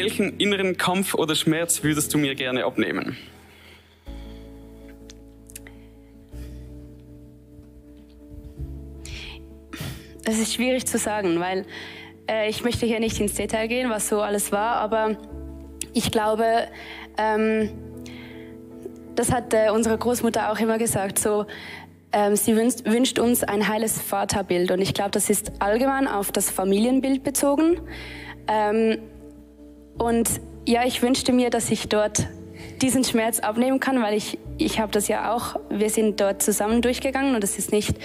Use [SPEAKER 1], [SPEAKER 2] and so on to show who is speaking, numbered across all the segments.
[SPEAKER 1] welchen inneren Kampf oder Schmerz würdest du mir gerne abnehmen?
[SPEAKER 2] Es ist schwierig zu sagen, weil ich möchte hier nicht ins Detail gehen, was so alles war, aber ich glaube, das hat unsere Großmutter auch immer gesagt, so, sie wünscht uns ein heiles Vaterbild und ich glaube, das ist allgemein auf das Familienbild bezogen. Und ja, ich wünschte mir, dass ich dort diesen Schmerz abnehmen kann, weil ich habe das ja auch, wir sind dort zusammen durchgegangen und es ist nicht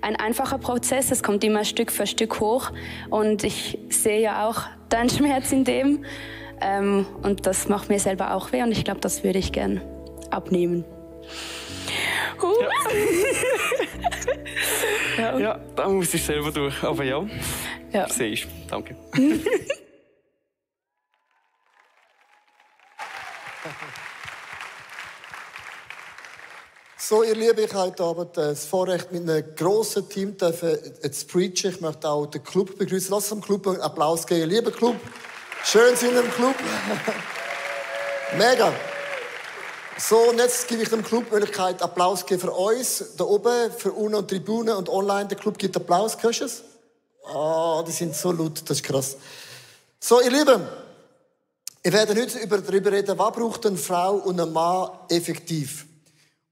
[SPEAKER 2] ein einfacher Prozess, es kommt immer Stück für Stück hoch und ich sehe ja auch deinen Schmerz in dem und das macht mir selber auch weh und ich glaube, das würde ich gern abnehmen.
[SPEAKER 1] Ja, da muss ich selber durch, aber ja. Sehe ich. Danke.
[SPEAKER 3] So, ihr Lieben, ich habe heute Abend das Vorrecht, mit einem grossen Team zu preachen. Ich möchte auch den Club begrüßen. Lass uns dem Club einen Applaus geben. Lieber Club, schön sind wir im Club. Mega. So, und jetzt gebe ich dem Club die Möglichkeit, Applaus geben für uns, da oben, für unten und Tribüne und online. Der Club gibt Applaus, hörst du es? Oh, die sind so laut, das ist krass. So, ihr Lieben, wir werden heute darüber reden, was braucht eine Frau und ein Mann effektiv.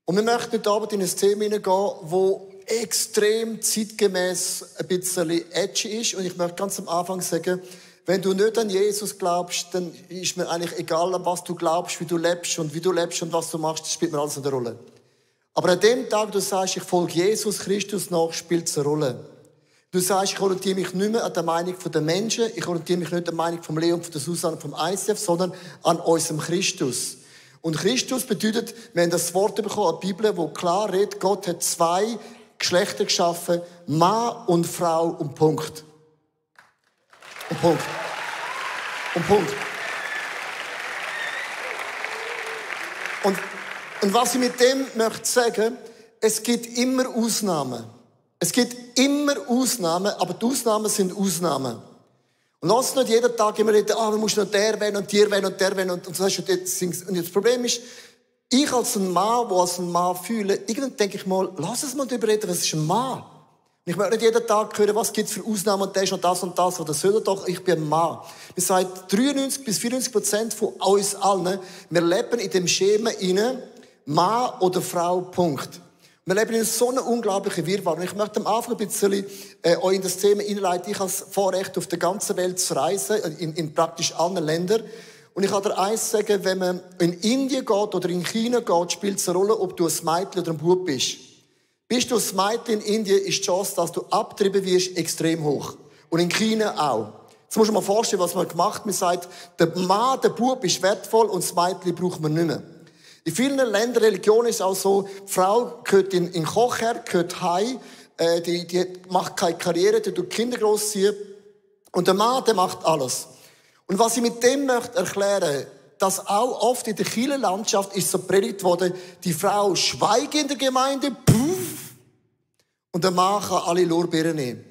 [SPEAKER 3] Und wir möchten heute Abend in ein Thema hineingehen, wo extrem zeitgemäß ein bisschen edgy ist. Und ich möchte ganz am Anfang sagen, wenn du nicht an Jesus glaubst, dann ist mir eigentlich egal, an was du glaubst, wie du lebst und was du machst, das spielt mir alles eine Rolle. Aber an dem Tag, du sagst, ich folge Jesus Christus nach, spielt es eine Rolle. Du sagst, ich orientiere mich nicht mehr an der Meinung der Menschen, ich orientiere mich nicht an der Meinung von Leon, von der Susanne, vom ICF, sondern an unserem Christus. Und Christus bedeutet, wir haben das Wort bekommen, eine Bibel, wo klar redet, Gott hat 2 Geschlechter geschaffen, Mann und Frau und Punkt. Und Punkt. Und Punkt. Und was ich mit dem möchte sagen, es gibt immer Ausnahmen. Es gibt immer Ausnahmen, aber die Ausnahmen sind Ausnahmen. Und lass nicht jeden Tag immer reden, du musst noch der wählen und der wählen und der wählen und so. Und das Problem ist, ich als ein Mann, der als ein Mann fühle, irgendwann denke ich mal, lass uns mal darüber reden, was ist ein Mann? Und ich möchte nicht jeden Tag hören, was gibt es für Ausnahmen und das ist noch das und das, oder soll er doch, ich bin ein Mann. Wir sagen, 93-94% von uns allen, wir leben in dem Schema inne, Mann oder Frau, Punkt. Wir leben in so einer unglaublichen Wirrwarr. Und ich möchte am Anfang ein bisschen euch in das Thema einleiten. Ich habe das Vorrecht, auf der ganzen Welt zu reisen, in praktisch allen Ländern. Und ich kann dir eins sagen, wenn man in Indien geht oder in China geht, spielt es eine Rolle, ob du ein Mädchen oder ein Bub bist. Bist du ein Mädchen in Indien, ist die Chance, dass du abgetrieben wirst, extrem hoch. Und in China auch. Jetzt musst du dir mal vorstellen, was man gemacht hat. Man sagt, der Mann, der Bub ist wertvoll und das Mädchen braucht man nicht mehr. In vielen Ländern, Religionen ist es auch so, die Frau gehört in den Kochherd, gehört heim, die macht keine Karriere, die tut Kinder großziehen. Und der Mann, der macht alles. Und was ich mit dem möchte erklären, dass auch oft in der Kirchenlandschaft ist so predigt worden, die Frau schweigt in der Gemeinde, puff, und der Mann kann alle Lorbeeren nehmen.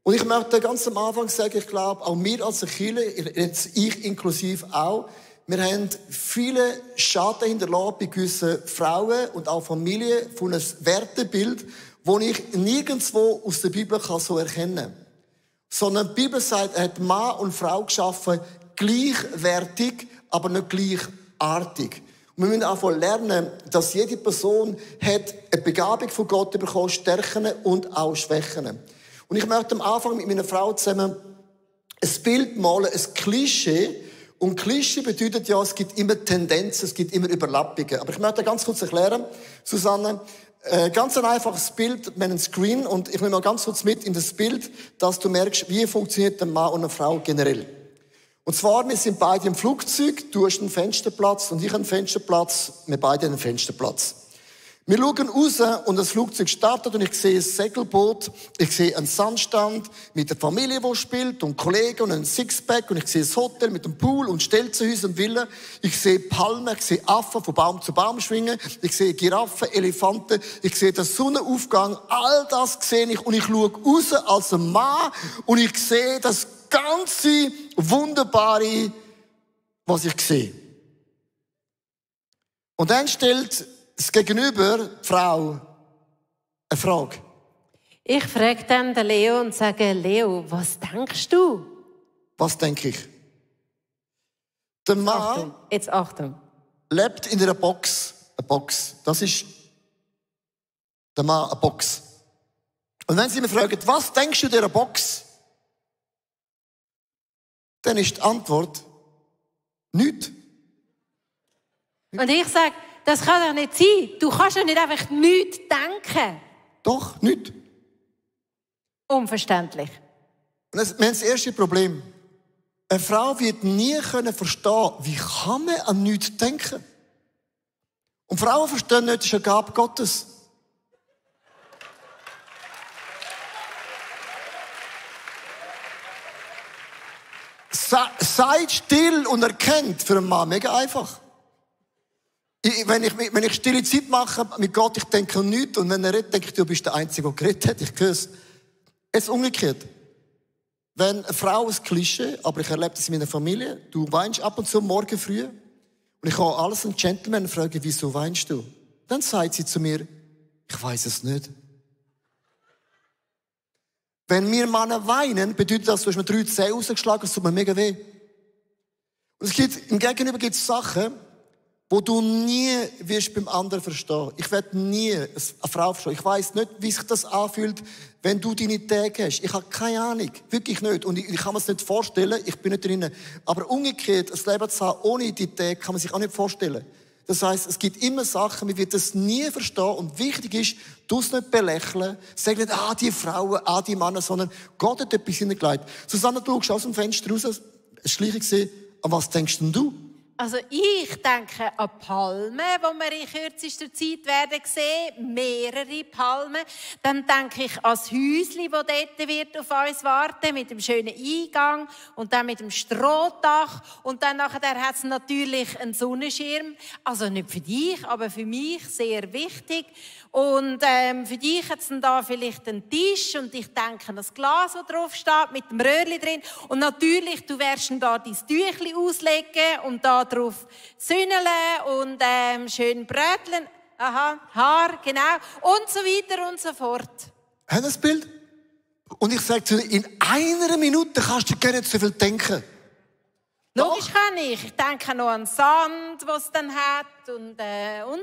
[SPEAKER 3] Und ich möchte ganz am Anfang sagen, ich glaube, auch wir als Kirche, jetzt ich inklusiv auch, wir haben viele Schaden hinterlassen bei gewissen Frauen und auch Familien von einem Wertebild, das ich nirgendwo aus der Bibel so erkennen kann. Sondern die Bibel sagt, er hat Mann und Frau geschaffen, gleichwertig, aber nicht gleichartig. Und wir müssen einfach lernen, dass jede Person hat eine Begabung von Gott bekommen, Stärken und auch Schwächen. Und ich möchte am Anfang mit meiner Frau zusammen ein Bild malen, ein Klischee. Und Klischee bedeutet ja, es gibt immer Tendenzen, es gibt immer Überlappungen. Aber ich möchte ganz kurz erklären, Susanne, ganz ein einfaches Bild, wir haben einen Screen und ich nehme mal ganz kurz mit in das Bild, dass du merkst, wie funktioniert ein Mann und eine Frau generell. Und zwar, wir sind beide im Flugzeug, du hast einen Fensterplatz und ich einen Fensterplatz, wir beide einen Fensterplatz. Wir schauen raus und das Flugzeug startet und ich sehe ein Segelboot, ich sehe einen Sandstand mit der Familie, die spielt und Kollegen und ein Sixpack und ich sehe ein Hotel mit einem Pool und Stelzenhäuser und Villen. Ich sehe Palmen, ich sehe Affen von Baum zu Baum schwingen, ich sehe Giraffen, Elefanten, ich sehe den Sonnenaufgang, all das sehe ich und ich schaue raus als ein Mann und ich sehe das ganze wunderbare was ich sehe. Und dann stellt das Gegenüber, die Frau, eine Frage.
[SPEAKER 4] Ich frage dann den Leo und sage, Leo, was denkst du?
[SPEAKER 3] Was denke ich? Der Mann
[SPEAKER 4] Achtung, jetzt Achtung.
[SPEAKER 3] lebt in einer Box. Eine Box. Das ist der Mann, eine Box. Und wenn sie mich fragen, was denkst du in dieser Box? Dann ist die Antwort, nichts.
[SPEAKER 4] Und ich sage, das kann doch nicht sein. Du kannst doch nicht einfach nichts denken.
[SPEAKER 3] Doch, nichts.
[SPEAKER 4] Unverständlich.
[SPEAKER 3] Und wir haben das erste Problem. Eine Frau wird nie verstehen, wie kann man an nichts denken. Und Frauen verstehen nicht, das ist eine Gabe Gottes. Seid still und erkennt für einen Mann mega einfach. Wenn ich stille Zeit mache mit Gott, ich denke an nichts. Und wenn er redet, denke ich, du bist der Einzige, der geredet hat. Ich höre es. Es ist umgekehrt. Wenn eine Frau ein Klischee, aber ich erlebe das in meiner Familie, du weinst ab und zu morgen früh und ich kann alles einen Gentleman fragen, wieso weinst du? Dann sagt sie zu mir, ich weiß es nicht. Wenn wir Männer weinen, bedeutet das, du hast mir 3 Zähne rausgeschlagen, das tut mir mega weh. Und im Gegenüber gibt es Sachen, wo du nie wirst beim anderen verstehen. Ich werde nie eine Frau verstehen. Ich weiss nicht, wie sich das anfühlt, wenn du deine Tage hast. Ich habe keine Ahnung. Wirklich nicht. Und ich kann mir es nicht vorstellen. Ich bin nicht drin. Aber umgekehrt, ein Leben zu haben ohne die Tage, kann man sich auch nicht vorstellen. Das heisst, es gibt immer Sachen, man wird das nie verstehen. Und wichtig ist, du es nicht belächeln. Sag nicht, die Frauen, die Männer, sondern Gott hat etwas hineingelegt. Susanne, du schaust aus dem Fenster raus. Es war das Gleiche. An was denkst denn du?
[SPEAKER 4] Also ich denke an Palmen, die wir in kürzester Zeit werden sehen, mehrere Palmen. Dann denke ich an das Häuschen, das dort wird auf uns warten, mit dem schönen Eingang und dann mit dem Strohdach. Und dann nachher hat es natürlich einen Sonnenschirm. Also nicht für dich, aber für mich sehr wichtig. Und für dich hat es dann da vielleicht einen Tisch und ich denke an das Glas, das drauf steht, mit dem Röhrchen drin. Und natürlich, du wirst dann da dein Tüchlein auslegen und da drauf sünneln und schön bröteln. Aha, Haar, genau. Und so weiter und so fort.
[SPEAKER 3] Haben Sie das Bild? Und ich sage zu dir, in einer Minute kannst du gar nicht so viel denken.
[SPEAKER 4] Logisch kann ich. Ich denke noch an Sand, was es dann hat und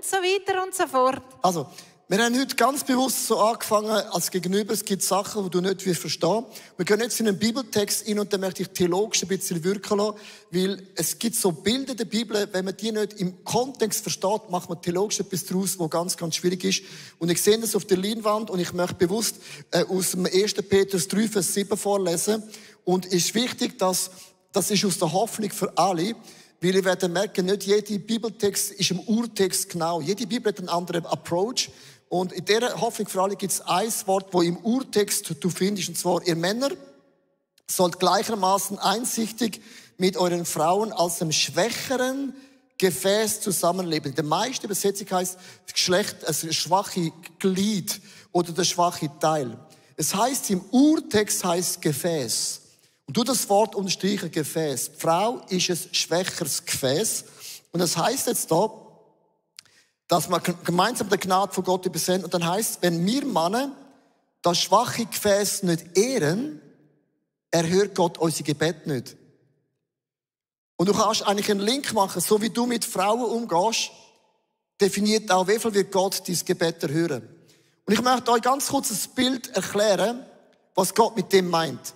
[SPEAKER 4] so weiter und so fort.
[SPEAKER 3] Also, wir haben heute ganz bewusst so angefangen als Gegenüber. Es gibt Sachen, die du nicht verstehen willst. Wir gehen jetzt in einen Bibeltext rein und dann möchte ich theologisch ein bisschen wirken lassen, weil es gibt so Bilder der Bibel, wenn man die nicht im Kontext versteht, macht man theologisch etwas daraus, was ganz, ganz schwierig ist. Und ich sehe das auf der Leinwand und ich möchte bewusst aus dem 1. Petrus 3, Vers 7 vorlesen. Und es ist wichtig, das ist aus der Hoffnung für alle, weil ihr werdet merken, nicht jeder Bibeltext ist im Urtext genau. Jede Bibel hat einen anderen Approach. Und in dieser Hoffnung für alle gibt es ein Wort, das im Urtext du findest, und zwar, ihr Männer sollt gleichermaßen einsichtig mit euren Frauen als dem schwächeren Gefäß zusammenleben. In der meisten Übersetzung heißt Geschlecht, also schwache Glied oder der schwache Teil. Es heißt im Urtext heißt Gefäß. Und du das Wort unterstreichen, Gefäß. Die Frau ist ein schwächeres Gefäß. Und das heißt jetzt da, dass wir gemeinsam der Gnade von Gott übersehen. Und dann heißt, wenn wir Männer das schwache Gefäß nicht ehren, erhört Gott unser Gebet nicht. Und du kannst eigentlich einen Link machen, so wie du mit Frauen umgehst, definiert auch, wie viel wird Gott dein Gebet erhören. Und ich möchte euch ganz kurz ein Bild erklären, was Gott mit dem meint.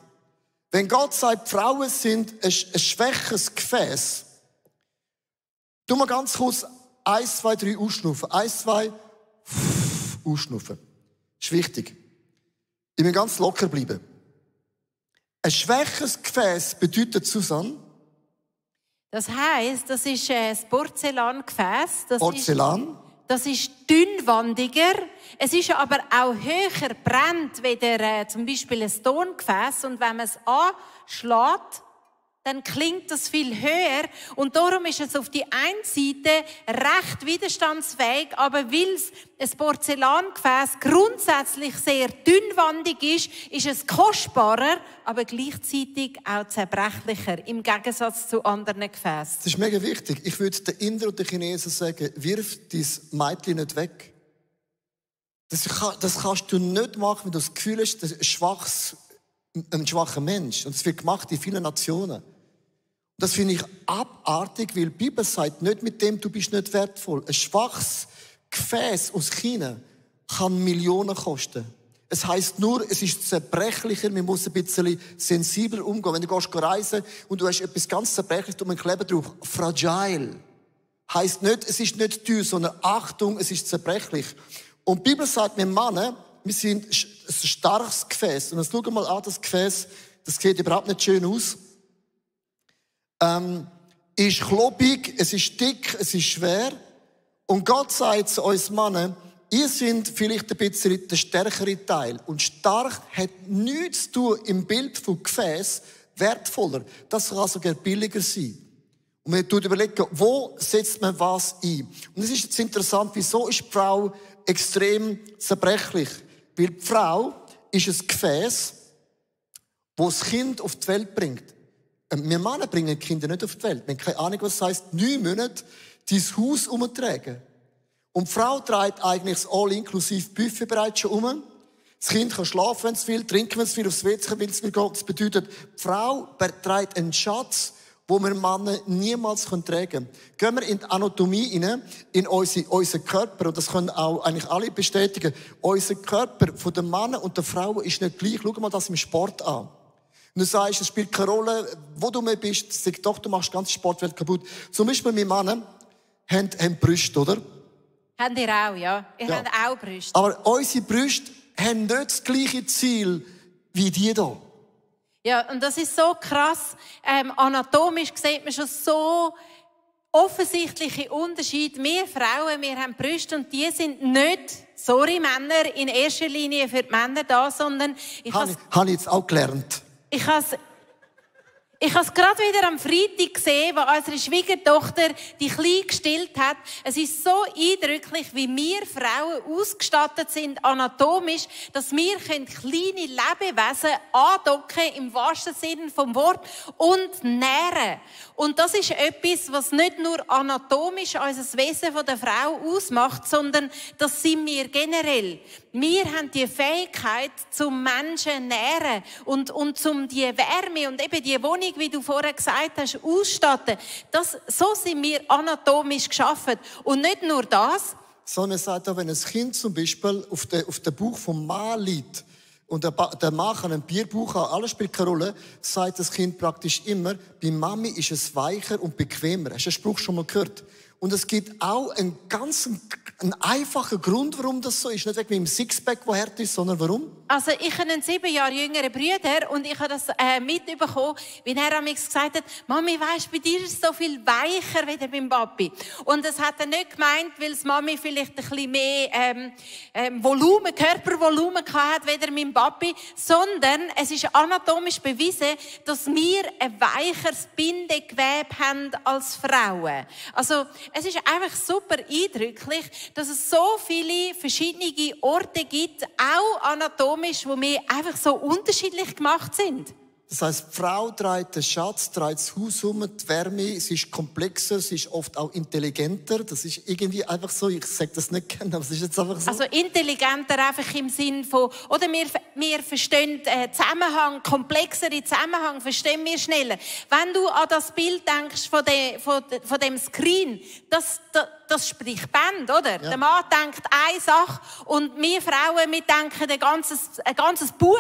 [SPEAKER 3] Wenn Gott sagt, Frauen sind ein schwäches Gefäß, tu mal ganz kurz 1, 2, 3 ausschnaufen. 1, 2, ausschnaufen. Das ist wichtig. Ich will ganz locker bleiben. Ein schwäches Gefäß bedeutet, Susanne?
[SPEAKER 4] Das heisst, das ist ein Porzellangefäß.
[SPEAKER 3] Porzellan?
[SPEAKER 4] Das ist dünnwandiger. Es ist aber auch höher brennt, wie zum Beispiel ein Tongefäß. Und wenn man es anschlägt, dann klingt das viel höher. Und darum ist es auf die einen Seite recht widerstandsfähig, aber weil es ein Porzellangefäß grundsätzlich sehr dünnwandig ist es kostbarer, aber gleichzeitig auch zerbrechlicher, im Gegensatz zu anderen Gefäßen.
[SPEAKER 3] Das ist mega wichtig. Ich würde den Indern und den Chinesen sagen, wirf dein Mädchen nicht weg. Das kannst du nicht machen, wenn du das Gefühl hast, das ist ein schwacher Mensch. Und das wird gemacht in vielen Nationen. Und das finde ich abartig, weil die Bibel sagt nicht mit dem, du bist nicht wertvoll. Ein schwaches Gefäß aus China kann Millionen kosten. Es heisst nur, es ist zerbrechlicher, man muss ein bisschen sensibler umgehen. Wenn du reisen und du hast etwas ganz Zerbrechliches und man klebt drauf, fragile. Heisst nicht, es ist nicht teuer, sondern Achtung, es ist zerbrechlich. Und die Bibel sagt, wir Männer, wir sind ein starkes Gefäß. Und jetzt schau mal an, das Gefäß, das sieht überhaupt nicht schön aus. Ist klobig, es ist dick, es ist schwer. Und Gott sagt zu uns Männern, ihr seid vielleicht ein bisschen der stärkere Teil. Und stark hat nichts zu tun im Bild von Gefäß wertvoller. Das kann sogar billiger sein. Und man tut überlegen, wo setzt man was ein? Und es ist jetzt interessant, wieso ist die Frau extrem zerbrechlich? Weil die Frau ist ein Gefäß, das das Kind auf die Welt bringt. Wir Männer bringen Kinder nicht auf die Welt. Wir haben keine Ahnung, was es heisst, 9 Monate dein Haus umtragen. Und die Frau trägt eigentlich das All-inklusive-Buffet bereits schon um. Das Kind kann schlafen, wenn es will, trinken, wenn es will, aufs WC, wenn es will. Das bedeutet, die Frau trägt einen Schatz, wo wir Männer niemals tragen können. Gehen wir in die Anatomie hinein, in unseren Körper, und das können auch eigentlich alle bestätigen, unser Körper von den Männern und der Frauen ist nicht gleich. Schau mal das im Sport an. Und du sagst, es spielt keine Rolle, wo du mehr bist, sag doch, du machst die ganze Sportwelt kaputt. Zum Beispiel, wir Männer haben Brüste, oder?
[SPEAKER 4] Habt ihr auch, ja? Ihr habt auch Brüste.
[SPEAKER 3] Aber unsere Brüste haben nicht das gleiche Ziel wie die hier.
[SPEAKER 4] Ja, und das ist so krass. Anatomisch sieht man schon so offensichtliche Unterschiede. Wir Frauen, wir haben Brüste und die sind nicht, sorry Männer, in erster Linie für die Männer da, sondern...
[SPEAKER 3] Habe ich jetzt auch gelernt.
[SPEAKER 4] Ich habe es gerade wieder am Freitag gesehen, wo unsere Schwiegertochter die Kleine gestillt hat. Es ist so eindrücklich, wie wir Frauen ausgestattet sind, anatomisch, dass wir kleine Lebewesen andocken, im wahrsten Sinne vom Wort, und nähren. Und das ist etwas, was nicht nur anatomisch unser Wesen von der Frau ausmacht, sondern das sind wir generell. Wir haben die Fähigkeit, zum Menschen nähren und zum die Wärme und eben die Wohnung, wie du vorher gesagt hast, ausstatten. So sind wir anatomisch geschaffen. Und nicht nur das.
[SPEAKER 3] Sondern es sagt auch, wenn ein Kind zum Beispiel auf den Bauch vom Mann liegt und der Mann kann einen Bierbauch haben, alles spielt keine Rolle, sagt das Kind praktisch immer, bei Mami ist es weicher und bequemer. Hast du den Spruch schon mal gehört? Und es gibt auch einen einfachen Grund, warum das so ist. Nicht wegen meinem Sixpack, der hart ist, sondern warum?
[SPEAKER 4] Also ich habe einen 7 Jahre jüngeren Bruder und ich habe das mitbekommen, wie er am gesagt hat, Mami, weisst, bei dir ist es so viel weicher wie beim Papi. Und das hat er nicht gemeint, weil das Mami vielleicht ein bisschen mehr Körpervolumen hatte, wie mein Papi, sondern es ist anatomisch bewiesen, dass wir ein weicheres Bindegewebe haben als Frauen. Also es ist einfach super eindrücklich, dass es so viele verschiedene Orte gibt, auch anatomisch, wo wir einfach so unterschiedlich gemacht sind.
[SPEAKER 3] Das heisst, die Frau trägt den Schatz, trägt das Haus um, die Wärme, sie ist komplexer, sie ist oft auch intelligenter. Das ist irgendwie einfach so, ich sage das nicht gerne, aber es ist jetzt einfach so.
[SPEAKER 4] Also intelligenter einfach im Sinn von, oder wir verstehen Zusammenhang, komplexere Zusammenhang verstehen wir schneller. Wenn du an das Bild denkst von dem Screen, das spricht Band, oder? Ja. Der Mann denkt eine Sache und wir Frauen, wir denken ein ganzes Buch.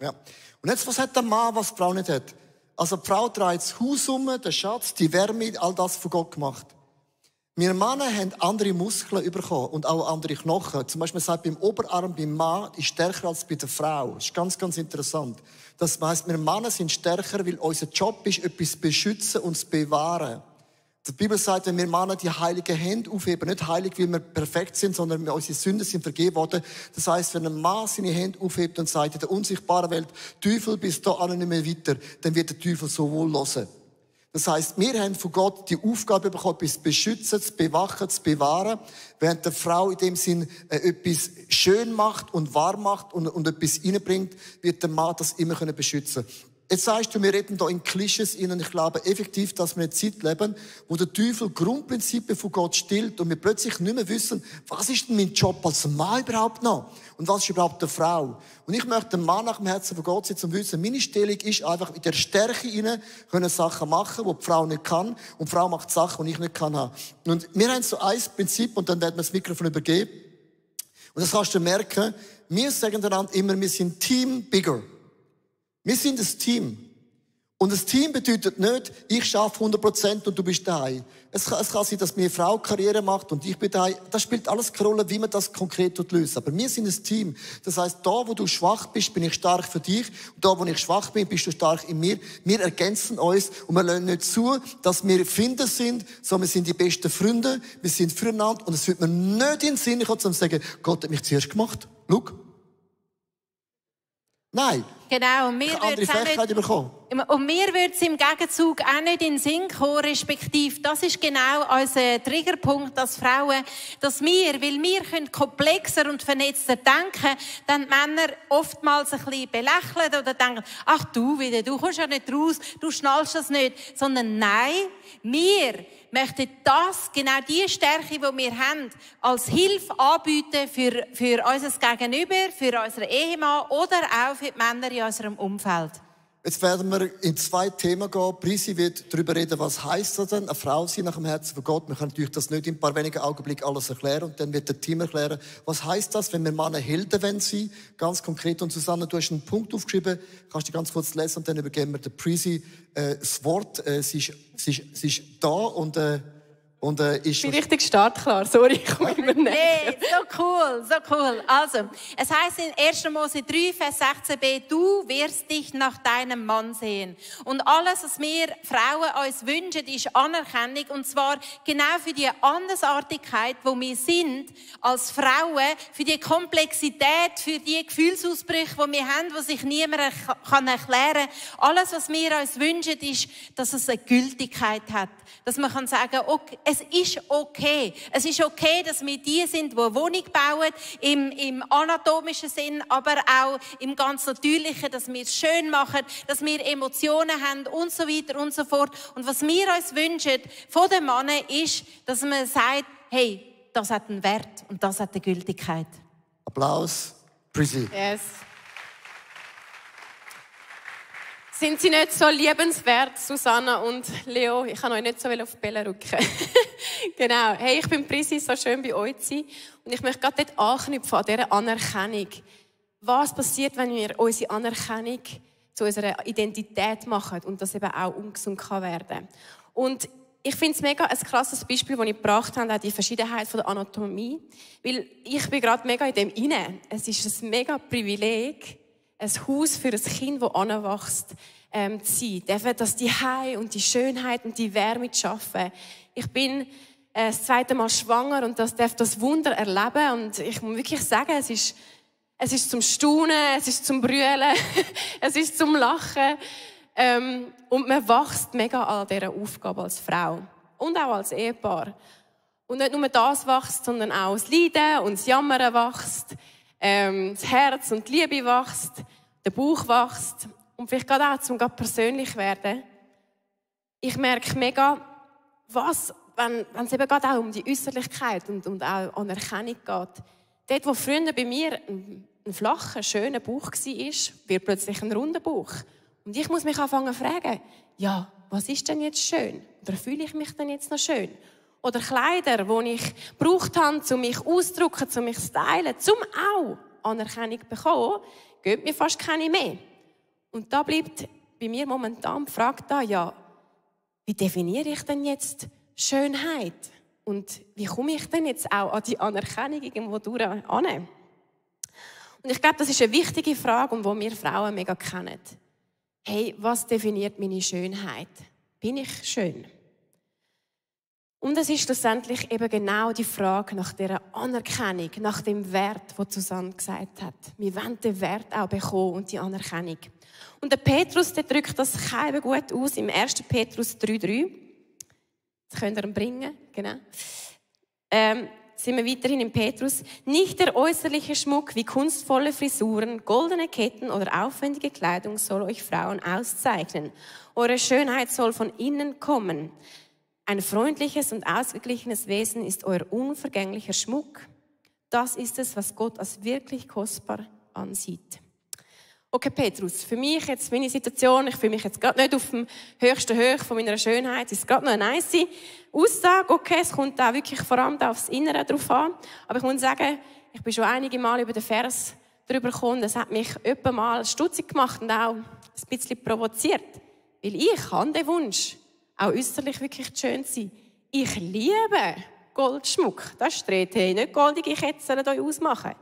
[SPEAKER 3] Ja. Und jetzt, was hat der Mann, was die Frau nicht hat? Also die Frau trägt das Haus um, den Schatz, die Wärme, all das von Gott gemacht. Wir Männer haben andere Muskeln bekommen und auch andere Knochen. Zum Beispiel sagt beim Oberarm beim Mann ist stärker als bei der Frau. Das ist ganz, ganz interessant. Das heisst, wir Männer sind stärker, weil unser Job ist, etwas zu beschützen und zu bewahren. Die Bibel sagt, wenn wir Männer die heiligen Hände aufheben, nicht heilig, weil wir perfekt sind, sondern unsere Sünden sind vergeben worden. Das heisst, wenn ein Mann seine Hände aufhebt und sagt, in der unsichtbaren Welt, Teufel, bis da nicht mehr weiter, dann wird der Teufel so wohl hören. Das heisst, wir haben von Gott die Aufgabe bekommen, etwas zu beschützen, zu bewachen, zu bewahren. Während der Frau in dem Sinn etwas schön macht und wahr macht und etwas reinbringt, wird der Mann das immer beschützen können. Jetzt sagst du, wir reden hier in Klischees und ich glaube effektiv, dass wir in einer Zeit leben, wo der Teufel Grundprinzipien von Gott stillt und wir plötzlich nicht mehr wissen, was ist denn mein Job als Mann überhaupt noch? Und was ist überhaupt eine Frau? Und ich möchte einen Mann nach dem Herzen von Gott sitzen und wissen, meine Stellung ist einfach in der Stärke hinein, können Sachen machen, die Frau nicht kann, und die Frau macht Sachen, die ich nicht kann haben. Und wir haben so ein Prinzip, und dann werden wir das Mikrofon übergeben. Und das kannst du merken, wir sagen einander immer, wir sind Team Bigger. Wir sind ein Team. Und ein Team bedeutet nicht, ich schaffe 100% und du bist daheim. Es kann sein, dass meine Frau Karriere macht und ich bin daheim. Das spielt alles keine Rolle, wie man das konkret löst. Aber wir sind ein Team. Das heisst, da, wo du schwach bist, bin ich stark für dich. Und da, wo ich schwach bin, bist du stark in mir. Wir ergänzen uns und wir lassen nicht zu, dass wir Finder sind, sondern wir sind die besten Freunde. Wir sind füreinander und es wird mir nicht in den Sinn kommen, zu sagen, Gott hat mich zuerst gemacht. Schau. Nein.
[SPEAKER 4] Genau, und mir würde es im Gegenzug auch nicht in den Sinn kommen, respektive, das ist genau unser Triggerpunkt als Frauen, dass wir, weil wir können komplexer und vernetzter denken, dann die Männer oftmals ein bisschen belächeln oder denken, ach du wieder, du kommst ja nicht raus, du schnallst das nicht, sondern nein, wir möchten das, genau die Stärke, die wir haben, als Hilfe anbieten für unser Gegenüber, für unseren Ehemann oder auch für die Männer in unserem Umfeld.
[SPEAKER 3] Jetzt werden wir in 2 Themen gehen. Prisi wird darüber reden, was heisst das denn, eine Frau sein nach dem Herzen von Gott. Wir können natürlich das nicht in ein paar wenigen Augenblicken alles erklären. Und dann wird der Team erklären, was heisst das, wenn wir Männer Helden sein, ganz konkret. Und Susanne, du hast einen Punkt aufgeschrieben, kannst du ganz kurz lesen und dann übergeben wir der Prisi das Wort. Sie ist da und ist...
[SPEAKER 5] Ich bin richtig startklar, sorry, ich komme immer nicht.
[SPEAKER 4] Hey, so cool. Also, es heisst in 1. Mose 3, Vers 16b, du wirst dich nach deinem Mann sehen. Und alles, was wir Frauen uns wünschen, ist Anerkennung. Und zwar genau für die Andersartigkeit, wo wir sind als Frauen, für die Komplexität, für die Gefühlsausbrüche, die wir haben, die sich niemand erklären kann. Alles, was wir uns wünschen, ist, dass es eine Gültigkeit hat. Dass man sagen kann, okay, es ist okay. Es ist okay, dass wir die sind, die eine Wohnung bauen, im anatomischen Sinn, aber auch im ganz Natürlichen, dass wir es schön machen, dass wir Emotionen haben und so weiter und so fort. Und was wir uns wünschen von den Männern ist, dass man sagt, hey, das hat einen Wert und das hat eine Gültigkeit.
[SPEAKER 3] Applaus. Prisi.
[SPEAKER 5] Yes. Sind Sie nicht so liebenswert, Susanna und Leo? Ich kann euch nicht so auf die Bälle rücken. Genau. Hey, ich bin Prisi, so schön bei euch zu sein. Und ich möchte gerade dort anknüpfen an dieser Anerkennung. Was passiert, wenn wir unsere Anerkennung zu unserer Identität machen und das eben auch ungesund kann werden? Und ich finde es mega ein krasses Beispiel, das ich gebracht habe, auch die Verschiedenheit von der Anatomie. Weil ich bin gerade mega in dem inne. Es ist ein mega Privileg, ein Haus für ein Kind, das heranwächst, zu sein. Dürfen das die Heim und die Schönheit und die Wärme zu schaffen. Ich bin das 2. Mal schwanger und darf das Wunder erleben. Und ich muss wirklich sagen, es ist zum Staunen, es ist zum Brüllen, es ist zum Lachen. Und man wächst mega an dieser Aufgabe als Frau und auch als Ehepaar. Und nicht nur das wächst, sondern auch das Leiden und das Jammern wächst. Das Herz und die Liebe wächst, der Bauch wächst und vielleicht gerade auch zum persönlich werden. Ich merke mega, wenn es eben gerade auch um die Äußerlichkeit und auch Anerkennung geht. Dort, wo früher bei mir ein flacher, schöner Bauch war, wird plötzlich ein runder Bauch. Und ich muss mich anfangen zu fragen, ja, was ist denn jetzt schön? Oder fühle ich mich denn jetzt noch schön? Oder Kleider, die ich gebraucht habe, um mich auszudrücken, um mich zu stylen, um auch Anerkennung zu bekommen, geht mir fast keine mehr. Und da bleibt bei mir momentan die Frage da, ja, wie definiere ich denn jetzt Schönheit? Und wie komme ich denn jetzt auch an die Anerkennung irgendwo durch an? Und ich glaube, das ist eine wichtige Frage, und die wir Frauen mega kennen. Hey, was definiert meine Schönheit? Bin ich schön? Und es ist schlussendlich eben genau die Frage nach dieser Anerkennung, nach dem Wert, den Susanne gesagt hat. Wir wollen den Wert auch bekommen und die Anerkennung. Und der Petrus, der drückt das keinem gut aus im 1. Petrus 3,3. Das könnt ihr ihm bringen, genau. Sind wir weiterhin im Petrus. Nicht der äußerliche Schmuck wie kunstvolle Frisuren, goldene Ketten oder aufwendige Kleidung soll euch Frauen auszeichnen. Eure Schönheit soll von innen kommen. Ein freundliches und ausgeglichenes Wesen ist euer unvergänglicher Schmuck. Das ist es, was Gott als wirklich kostbar ansieht. Okay, Petrus, für mich jetzt meine Situation, ich fühle mich jetzt gerade nicht auf dem höchsten Höch von meiner Schönheit, es ist gerade noch eine nice Aussage. Okay, es kommt auch wirklich vor allem aufs Innere drauf an. Aber ich muss sagen, ich bin schon einige Mal über den Vers drüber gekommen, das hat mich etwa mal stutzig gemacht und auch ein bisschen provoziert. Weil ich habe den Wunsch, auch äußerlich wirklich schön zu sein. Ich liebe Goldschmuck. Das streht, hey, nicht goldige Ketten hier ausmachen.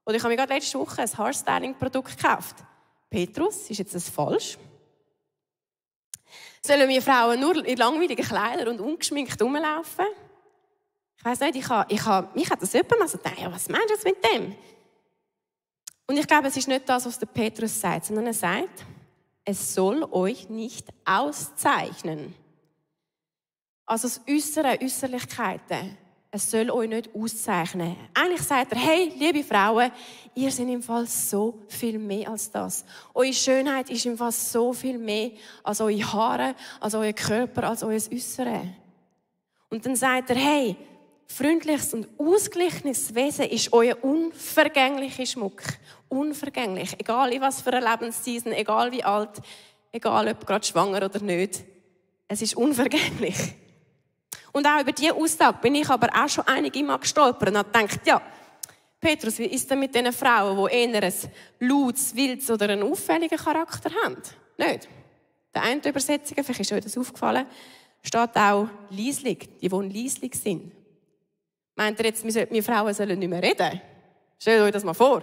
[SPEAKER 5] Oder ich habe mir gerade letzte Woche ein Haarstyling-Produkt gekauft. Petrus, ist jetzt das falsch? Sollen wir Frauen nur in langweiligen Kleidern und ungeschminkt rumlaufen? Ich weiss nicht, mich hat das jemand mal so gedacht, ja, was meinst du jetzt mit dem? Und ich glaube, es ist nicht das, was der Petrus sagt, sondern er sagt, es soll euch nicht auszeichnen. Also das Äußere, Äußerlichkeiten, es soll euch nicht auszeichnen. Eigentlich sagt er, hey, liebe Frauen, ihr seid im Fall so viel mehr als das. Eure Schönheit ist im Fall so viel mehr als eure Haare, als euer Körper, als euer Äußere. Und dann sagt er, hey, freundliches und ausgeglichenes Wesen ist euer unvergänglicher Schmuck. Unvergänglich. Egal in was für einer Lebensseason, egal wie alt, egal ob gerade schwanger oder nicht. Es ist unvergänglich. Und auch über diese Aussage bin ich aber auch schon einige Mal gestolpert und habe gedacht, ja, Petrus, wie ist denn mit diesen Frauen, die eher ein lautes, wildes oder einen auffälligen Charakter haben? Nicht. Der eine Übersetzung, vielleicht ist euch das aufgefallen, steht auch leislich, die leislich sind. Meint ihr jetzt, wir Frauen sollen nicht mehr reden? Stellt euch das mal vor.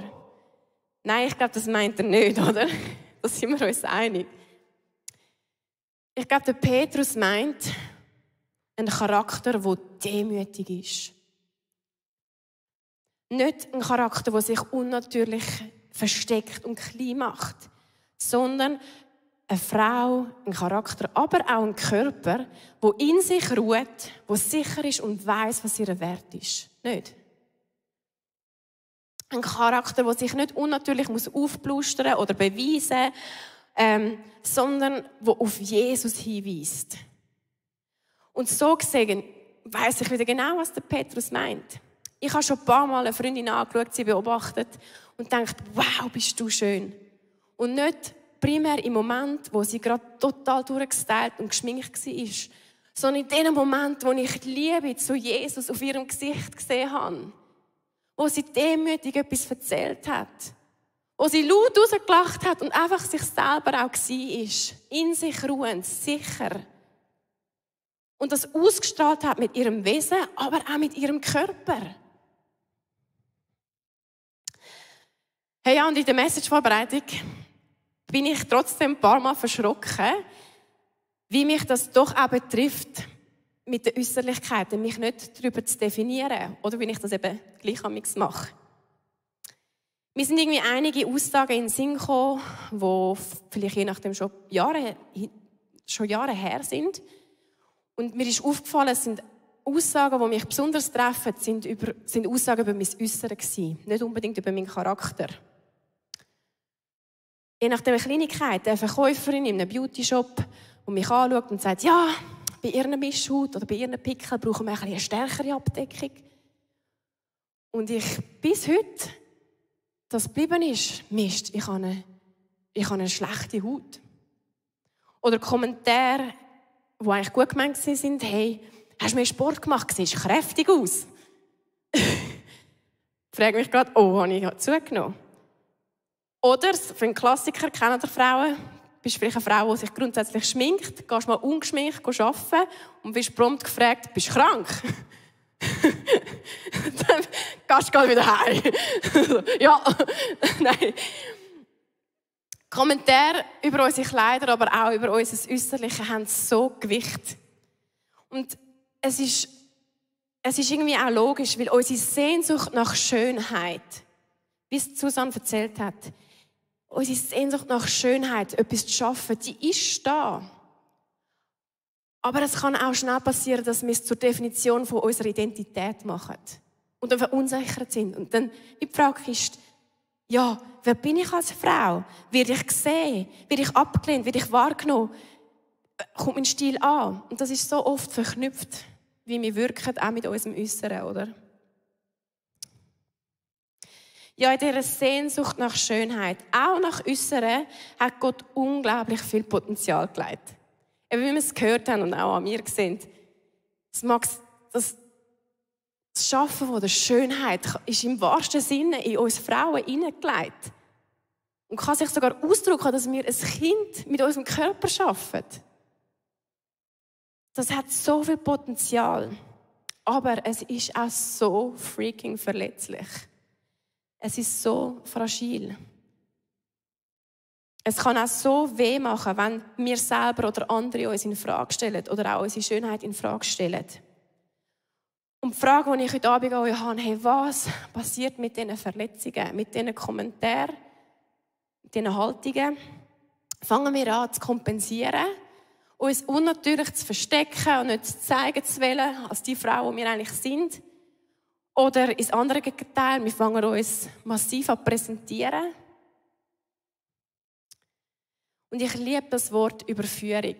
[SPEAKER 5] Nein, ich glaube, das meint er nicht, oder? Da sind wir uns einig. Ich glaube, der Petrus meint einen Charakter, der demütig ist. Nicht ein Charakter, der sich unnatürlich versteckt und klein macht, sondern eine Frau, ein Charakter, aber auch ein Körper, der in sich ruht, der sicher ist und weiss, was ihr Wert ist. Nicht? Ein Charakter, der sich nicht unnatürlich aufplustern muss oder beweisen, sondern der auf Jesus hinweist. Und so gesehen weiss ich wieder genau, was der Petrus meint. Ich habe schon ein paar Mal eine Freundin angeschaut, sie beobachtet und gedacht, wow, bist du schön. Und nicht primär im Moment, wo sie gerade total durchgestylt und geschminkt war, sondern in dem Moment, wo ich die Liebe zu Jesus auf ihrem Gesicht gesehen habe. Wo sie demütig etwas erzählt hat. Wo sie laut rausgelacht hat und einfach sich selber auch war. In sich ruhend, sicher. Und das ausgestrahlt hat mit ihrem Wesen, aber auch mit ihrem Körper. Hey, ja, und in der Message-Vorbereitung bin ich trotzdem ein paar Mal verschrocken, wie mich das doch auch betrifft, mit den Äußerlichkeiten, mich nicht darüber zu definieren oder wie ich das eben gleich mache. Mir sind irgendwie einige Aussagen in den Sinn gekommen, die vielleicht je nachdem schon Jahre her sind. Und mir ist aufgefallen, es sind Aussagen, die mich besonders treffen, sind Aussagen über mein Äußeres gewesen, nicht unbedingt über meinen Charakter. Je nach der Kleinigkeit, eine Verkäuferin in einem Beauty-Shop, die mich anschaut und sagt, ja, bei ihren Mischhaut oder bei ihren Pickeln brauchen wir eine stärkere Abdeckung. Und ich bis heute, das geblieben ist, Mist, ich habe eine schlechte Haut. Oder Kommentare, die eigentlich gut gemeint sind, hey, hast du mehr Sport gemacht, siehst kräftig aus. Ich frage mich gerade, oh, habe ich zugenommen? Oder, für einen Klassiker, kennen die Frauen, bist vielleicht eine Frau, die sich grundsätzlich schminkt, gehst mal ungeschminkt arbeiten und bist prompt gefragt, bist du krank? Dann gehst du gleich wieder heim. Ja, nein. Kommentare über unsere Kleider, aber auch über unser Äußerliches haben so Gewicht. Und es ist irgendwie auch logisch, weil unsere Sehnsucht nach Schönheit, wie es Susanne erzählt hat, unsere Sehnsucht nach Schönheit, etwas zu schaffen, die ist da. Aber es kann auch schnell passieren, dass wir es zur Definition von unserer Identität machen. Und dann verunsichert sind. Und dann die Frage ist, ja, wer bin ich als Frau? Werde ich gesehen? Werde ich abgelehnt? Werde ich wahrgenommen? Kommt mein Stil an? Und das ist so oft verknüpft, wie wir wirken, auch mit unserem Äußeren, oder? Ja, in dieser Sehnsucht nach Schönheit, auch nach Äußeren, hat Gott unglaublich viel Potenzial gelegt. Eben, wie wir es gehört haben und auch an mir sehen, das Schaffen von der Schönheit ist im wahrsten Sinne in uns Frauen hineingelegt. Und kann sich sogar ausdrücken, dass wir ein Kind mit unserem Körper schaffen. Das hat so viel Potenzial. Aber es ist auch so freaking verletzlich. Es ist so fragil. Es kann auch so weh machen, wenn wir selber oder andere uns in Frage stellen oder auch unsere Schönheit in Frage stellen. Und die Frage, die ich heute Abend an euch habe, hey, was passiert mit diesen Verletzungen, mit diesen Kommentaren, mit diesen Haltungen? Fangen wir an zu kompensieren, uns unnatürlich zu verstecken und nicht zu zeigen zu wollen, als die Frau, die wir eigentlich sind? Oder ins andere Gegenteil, wir fangen uns massiv an zu präsentieren? Und ich liebe das Wort Überführung.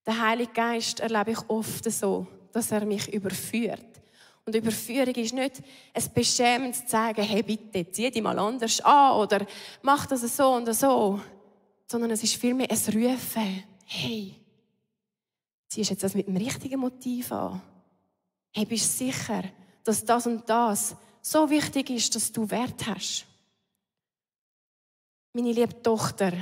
[SPEAKER 5] Den Heiligen Geist erlebe ich oft so, dass er mich überführt. Und Überführung ist nicht ein beschämendes Zeigen, hey bitte, zieh dich mal anders an oder mach das so und so. Sondern es ist vielmehr ein Rufen. Hey, ziehst du jetzt das mit dem richtigen Motiv an? Hey, bist du sicher, dass das und das so wichtig ist, dass du Wert hast? Meine liebe Tochter,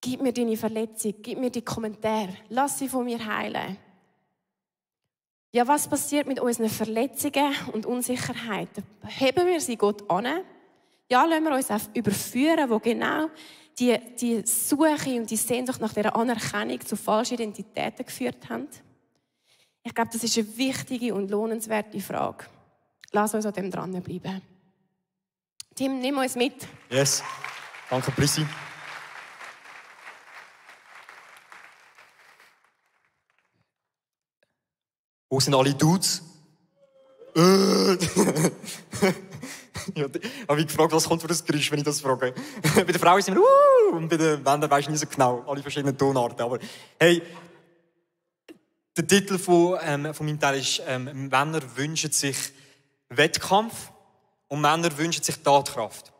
[SPEAKER 5] gib mir deine Verletzung, gib mir die Kommentare, lass sie von mir heilen. Ja, was passiert mit unseren Verletzungen und Unsicherheiten? Heben wir sie Gott an? Ja, lassen wir uns auch überführen, wo genau die Suche und die Sehnsucht nach dieser Anerkennung zu falschen Identitäten geführt haben? Ich glaube, das ist eine wichtige und lohnenswerte Frage. Lass uns an dem dranbleiben. Tim, nimm uns mit.
[SPEAKER 6] Yes. Danke, Prissi. Wo sind alle Dudes? Ich habe mich gefragt, was kommt für ein Geräusch, wenn ich das frage. Bei den Frauen sind wir und bei den Männern weisst du nicht so genau. Alle verschiedenen Tonarten. Aber hey, der Titel von meinem Teil ist «Männer wünschen sich Wettkampf und Männer wünschen sich Tatkraft».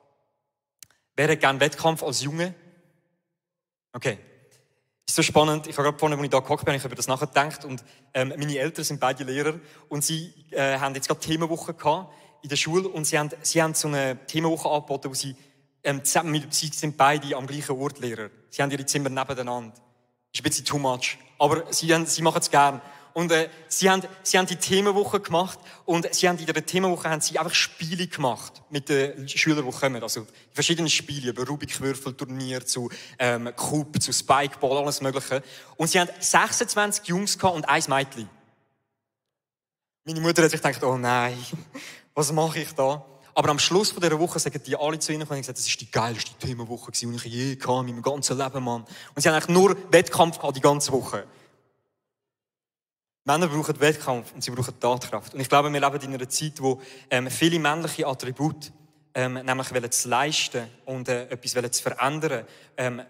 [SPEAKER 6] Wer hat gerne Wettkampf als Junge? Okay. Ist so spannend. Ich habe gerade vorhin, als ich da gehockt bin, über das nachgedacht. Und meine Eltern sind beide Lehrer. Und sie haben jetzt gerade Themenwoche gehabt in der Schule. Und sie haben so eine Themenwoche angeboten, wo sie sind beide am gleichen Ort Lehrer. Sie haben ihre Zimmer nebeneinander. Ist ein bisschen too much. Aber sie machen es gern. Und sie haben die Themenwoche gemacht. Und sie haben in dieser Themenwoche haben sie einfach Spiele gemacht mit den Schülern, die kommen. Also verschiedene Spiele, über Rubikwürfel, Turnier, zu Cup, zu Spikeball, alles Mögliche. Und sie haben 26 Jungs gehabt und 1 Mädchen. Meine Mutter hat sich gedacht, oh nein, was mache ich da? Aber am Schluss von dieser Woche sagen die alle zu ihnen und haben gesagt, das war die geilste Themenwoche, die ich je hatte in meinem ganzen Leben, Mann. Und sie haben eigentlich nur Wettkampf gehabt die ganze Woche. Männer brauchen Wettkampf und sie brauchen Tatkraft. Und ich glaube, wir leben in einer Zeit, wo viele männliche Attribute, nämlich zu leisten und etwas zu verändern,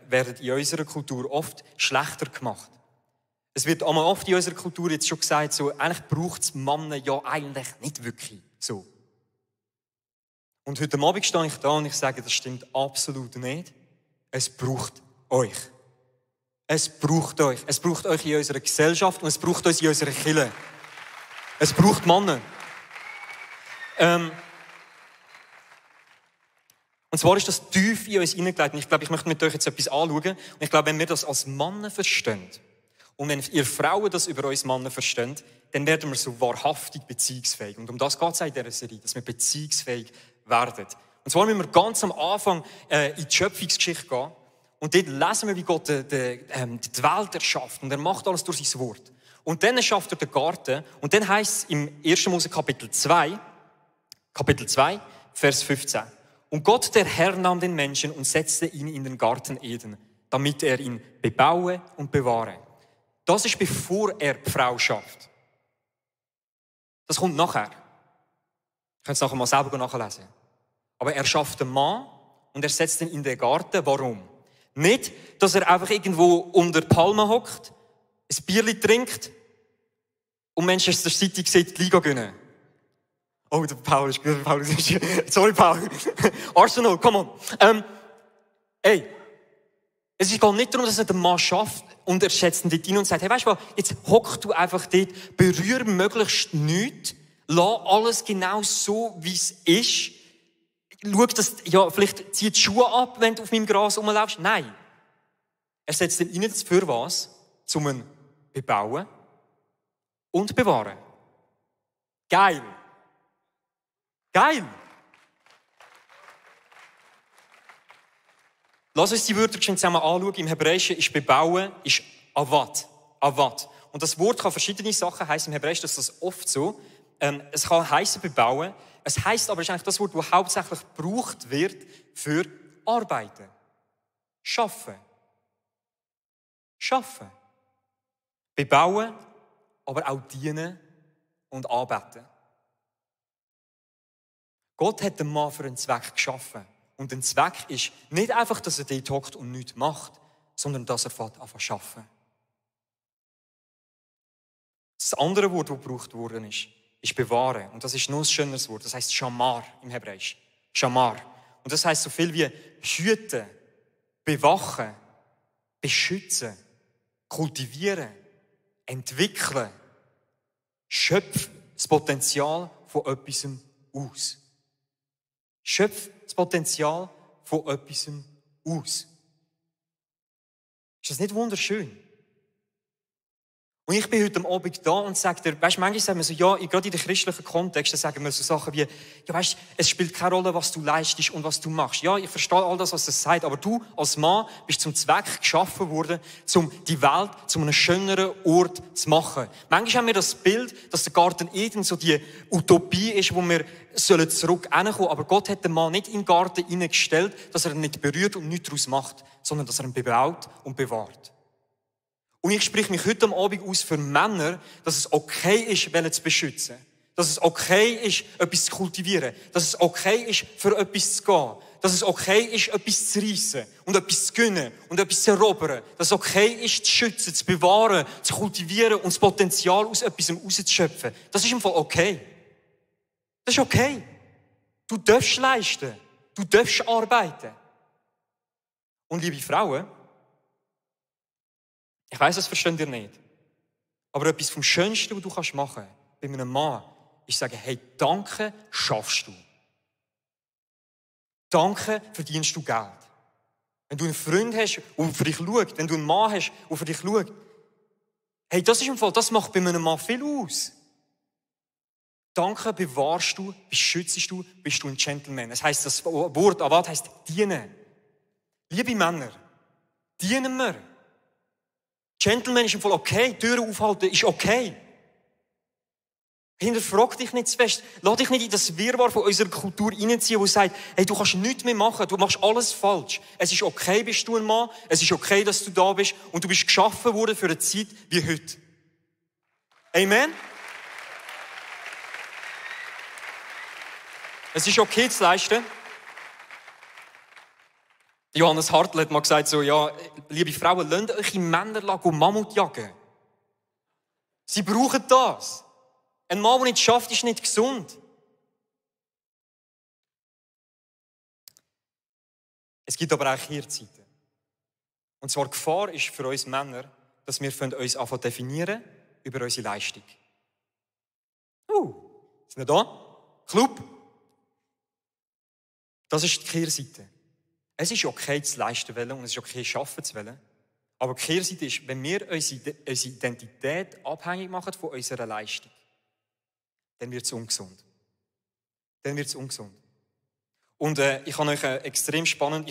[SPEAKER 6] werden in unserer Kultur oft schlechter gemacht. Es wird einmal oft in unserer Kultur jetzt schon gesagt, so, eigentlich braucht es Männer ja eigentlich nicht wirklich so. Und heute Abend stehe ich da und ich sage, das stimmt absolut nicht. Es braucht euch. Es braucht euch. Es braucht euch in unserer Gesellschaft und es braucht uns in unserer Kirche. Es braucht Männer. Und zwar ist das tief in uns hineingelegt. Und ich glaube, ich möchte mit euch jetzt etwas anschauen. Und ich glaube, wenn wir das als Männer verstehen und wenn ihr Frauen das über uns Männer versteht, dann werden wir so wahrhaftig beziehungsfähig. Und um das geht es in dieser Serie, dass wir beziehungsfähig werden. Und zwar müssen wir ganz am Anfang in die Schöpfungsgeschichte gehen. Und dort lesen wir, wie Gott die Welt erschafft. Und er macht alles durch sein Wort. Und dann schafft er den Garten. Und dann heisst es im 1. Mose Kapitel 2, Vers 15. Und Gott, der Herr, nahm den Menschen und setzte ihn in den Garten Eden, damit er ihn bebaue und bewahre. Das ist, bevor er die Frau schafft. Das kommt nachher. Ihr könnt es nachher mal selber nachlesen. Aber er schafft den Mann und er setzt ihn in den Garten. Warum? Nicht, dass er einfach irgendwo unter Palmen hockt, ein Bierchen trinkt und Manchester City sieht, die Liga gewinnen. Oh, der Paul ist gut. Sorry, Paul. Arsenal, come on. Es geht nicht darum, dass er den Mann schafft und er setzt ihn dort hin und sagt, hey, weißt du was, jetzt hock du einfach dort, berühr möglichst nichts, lass alles genau so, wie es ist. Schau, dass, ja, vielleicht zieh die Schuhe ab, wenn du auf meinem Gras rumlaufst. Nein. Er setzt ihn rein für was? Zum ihn bebauen und bewahren. Geil. Geil! Lass uns die Wörter zusammen anschauen. Im Hebräischen ist bebauen, ist avat. Avat. Und das Wort kann verschiedene Sachen heißen. Im Hebräischen ist das oft so. Es kann heißen bebauen. Es heisst aber, es ist eigentlich das Wort, das hauptsächlich gebraucht wird für arbeiten. Schaffen. Schaffen. Bebauen, aber auch dienen und anbeten. Gott hat den Mann für einen Zweck geschaffen. Und der Zweck ist nicht einfach, dass er dort hockt und nichts macht, sondern dass er anfängt zu arbeiten. Das andere Wort, das gebraucht worden ist bewahren. Und das ist noch ein schöneres Wort. Das heisst Shamar im Hebräisch. Shamar. Und das heisst so viel wie hüten, bewachen, beschützen, kultivieren, entwickeln. Schöpf das Potenzial von etwas aus. Schöpf das Potenzial von etwas aus. Ist das nicht wunderschön? Und ich bin heute Abend da und sage dir, weißt du, manchmal sagen wir so, ja, gerade in den christlichen Kontexten sagen wir so Sachen wie, ja, weißt du, es spielt keine Rolle, was du leistest und was du machst. Ja, ich verstehe all das, was es sagt, aber du als Mann bist zum Zweck geschaffen worden, um die Welt zu einem schöneren Ort zu machen. Manchmal haben wir das Bild, dass der Garten Eden so die Utopie ist, wo wir zurück hinkommen. Aber Gott hat den Mann nicht in den Garten hineingestellt, dass er ihn nicht berührt und nichts daraus macht, sondern dass er ihn bebaut und bewahrt. Und ich spreche mich heute Abend aus für Männer, dass es okay ist, welche zu beschützen. Dass es okay ist, etwas zu kultivieren. Dass es okay ist, für etwas zu gehen. Dass es okay ist, etwas zu reissen und etwas zu gewinnen und etwas zu erobern. Dass es okay ist, zu schützen, zu bewahren, zu kultivieren und das Potenzial aus etwas rauszuschöpfen. Das ist im Fall okay. Das ist okay. Du darfst leisten. Du darfst arbeiten. Und liebe Frauen, ich weiss, das versteht ihr nicht. Aber etwas vom Schönsten, was du machen kannst, bei einem Mann, ist sagen, hey, danke, schaffst du. Danke, verdienst du Geld. Wenn du einen Freund hast, der für dich schaut, wenn du einen Mann hast, der für dich schaut, hey, das ist im Fall, das macht bei einem Mann viel aus. Danke, bewahrst du, beschützt du, bist du ein Gentleman. Das heisst, das Wort Avat heisst dienen. Liebe Männer, dienen wir. Gentleman ist im Fall okay, Türen aufhalten ist okay. Hinterfrag dich nicht zu fest. Lass dich nicht in das Wirrwarr von unserer Kultur reinziehen, wo sagt, hey, du kannst nichts mehr machen, du machst alles falsch. Es ist okay, bist du ein Mann, es ist okay, dass du da bist und du bist geschaffen worden für eine Zeit wie heute. Amen? Es ist okay zu leisten. Johannes Hartl hat mal gesagt, so, ja, liebe Frauen, lasst euch Männer Mammut jagen. Sie brauchen das. Ein Mann, der nicht schafft, ist nicht gesund. Es gibt aber auch Kehrzeiten. Und zwar die Gefahr ist für uns Männer, dass wir uns anfangen definieren über unsere Leistung. Sind wir da? Club? Das ist die Kehrseite. Es ist okay zu leisten wollen und es ist okay zu arbeiten zu wollen. Aber die Kehrseite ist, wenn wir unsere Identität abhängig machen von unserer Leistung, dann wird es ungesund. Dann wird es ungesund. Und ich habe euch extrem spannend,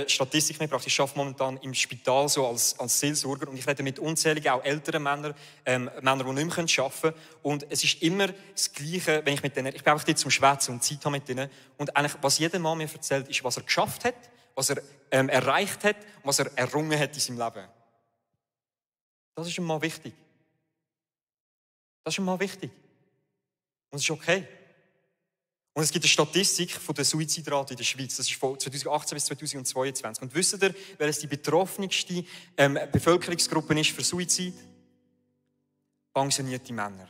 [SPEAKER 6] Statistik mitgebracht. Ich arbeite momentan im Spital so als Seelsorger und ich rede mit unzähligen, auch älteren Männern, Männer, die nicht mehr arbeiten können. Und es ist immer das Gleiche, wenn ich mit denen, ich bin einfach dort zum Schwätzen und Zeit habe mit denen. Und eigentlich, was jeder Mann mir erzählt, ist, was er geschafft hat, was er erreicht hat und was er errungen hat in seinem Leben. Das ist ihm mal wichtig. Das ist ihm mal wichtig. Und es ist okay. Und es gibt eine Statistik von der Suizidrate in der Schweiz. Das ist von 2018 bis 2022. Und wisst ihr, welches die betroffenste Bevölkerungsgruppe ist für Suizid? Pensionierte Männer.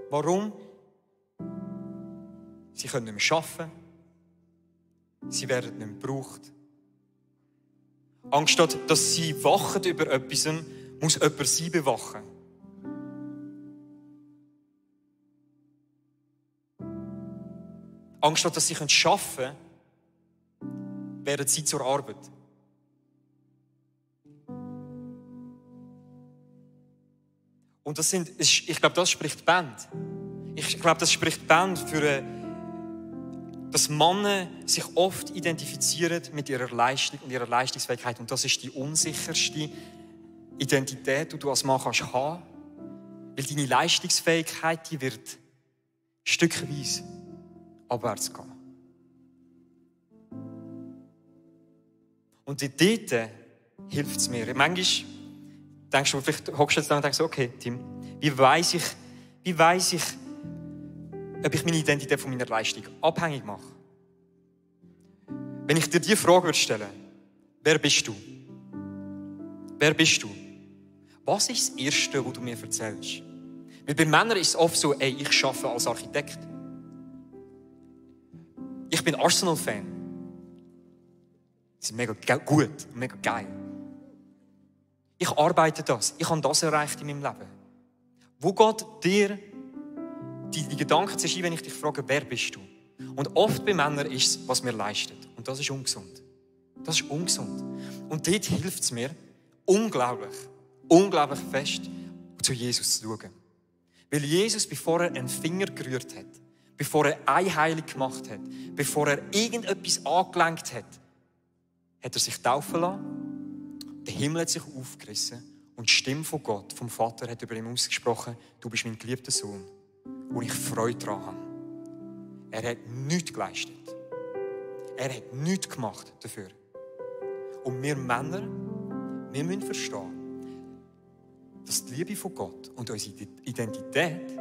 [SPEAKER 6] Warum? Sie können nicht mehr arbeiten. Sie werden nicht mehr gebraucht. Anstatt dass sie wachen über etwas, muss jemand sie bewachen. Anstatt dass sie arbeiten können, werden sie zur Arbeit. Und ich glaube, das spricht Band. Ich glaube, das spricht Band für, dass Männer sich oft identifizieren mit ihrer Leistung und ihrer Leistungsfähigkeit. Und das ist die unsicherste Identität, die du als Mann kannst haben. Weil deine Leistungsfähigkeit, die wird stückweise abwärts gehen. Und dort hilft es mir. Manchmal denkst du, vielleicht hockst du jetzt da und denkst, okay, Tim, wie weiss ich, ob ich meine Identität von meiner Leistung abhängig mache? Wenn ich dir diese Frage stellen würde, wer bist du? Wer bist du? Was ist das Erste, was du mir erzählst? Weil bei Männern ist es oft so, ey, ich arbeite als Architekt. Ich bin Arsenal-Fan. Sie sind mega gut, mega geil. Ich arbeite das. Ich habe das erreicht in meinem Leben. Wo geht dir die Gedanken zu sein, wenn ich dich frage, wer bist du? Und oft bei Männern ist es, was wir leisten. Und das ist ungesund. Das ist ungesund. Und dort hilft es mir unglaublich fest, zu Jesus zu schauen. Weil Jesus, bevor er einen Finger gerührt hat, bevor er ein Heilig gemacht hat, bevor er irgendetwas angelenkt hat, hat er sich taufen lassen, der Himmel hat sich aufgerissen und die Stimme von Gott, vom Vater, hat über ihn ausgesprochen, du bist mein geliebter Sohn, wo ich Freude daran habe. Er hat nichts geleistet. Er hat nichts gemacht dafür. Und wir Männer, wir müssen verstehen, dass die Liebe von Gott und unsere Identität,